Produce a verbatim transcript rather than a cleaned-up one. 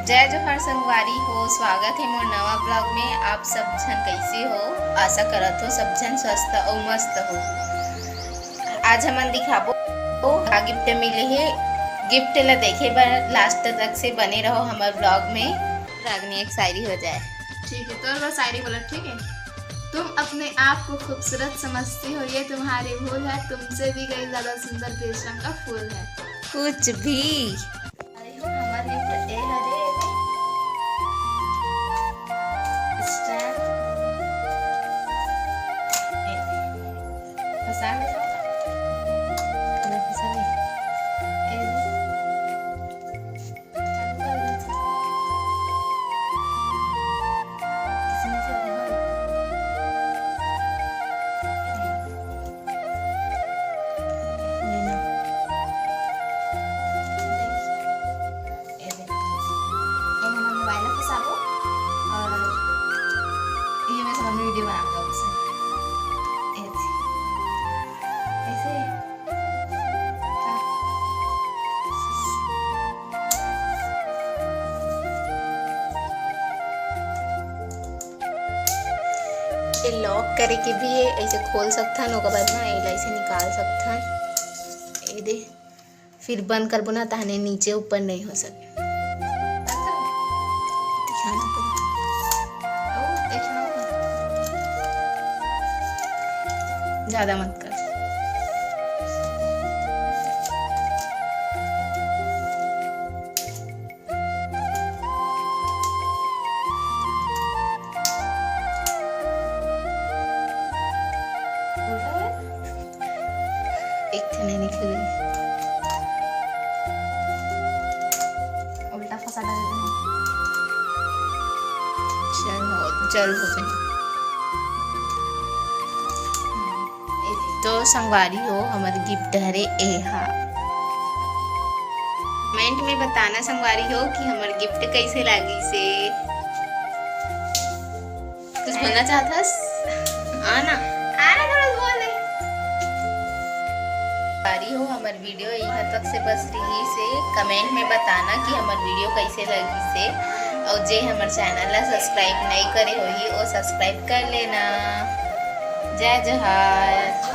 जय जोहार संगवारी हो, स्वागत हे मोर नवा vlog में। आप सब झन कैसे हो? आशा करत हो सब झन स्वस्थ अउ मस्त हो। आज हमन दिखाबो का gift मिले हे। Gift ला देखे बर last तक से बने रहो हमर vlog में। रागनी, एक शायरी हो जाए। ठीक है, तोर बर शायरी बोला, ठीक है। तुम अपने आप को खूबसूरत समझती हो, ये तुम्हारी भूल है। तुमसे भी कई ज्यादा सुंदर बेशरम का फूल है। कुछ भी। अरे हो, हमार gift ए हरे। Star। ए, फंसा ले। अरे, फंसा ले। ए, चालू कर दे। इसमें से देखो। ये ना। ये दे। ये हमर mobile में फंसाबो और ये मैं समझ में video बनाऊंगा उससे। ऐसे। ऐसे। हाँ। ये lock करे के भी है, ऐसे खोल सकथन, ओकर बाद ना एला ऐसे निकाल सकथन। ये दे, फिर बंद करबो ना, तहने नीचे ऊपर नहीं हो सके। ध्यान रखो। ज्यादा मत कर। एक ठे नहीं निकले। उल्टा फंसा डाले हैं। चल हो, चल हो गई। तो संगवारी हो, हमर gift हरे एहा। Comment में बताना संगवारी हो कि हमर gift कैसे लागिस हे। कुछ बोलना चाहत हस? आना। आना, थोड़ा बोल दे। संगवारी हो, हमर video यहाँ तक से बस रहिस हे। Comment में बताना कि हमर video कैसे लगिस हे, और जे हमर channel ला subscribe नहीं करे होही, वो subscribe कर लेना। जय जोहार।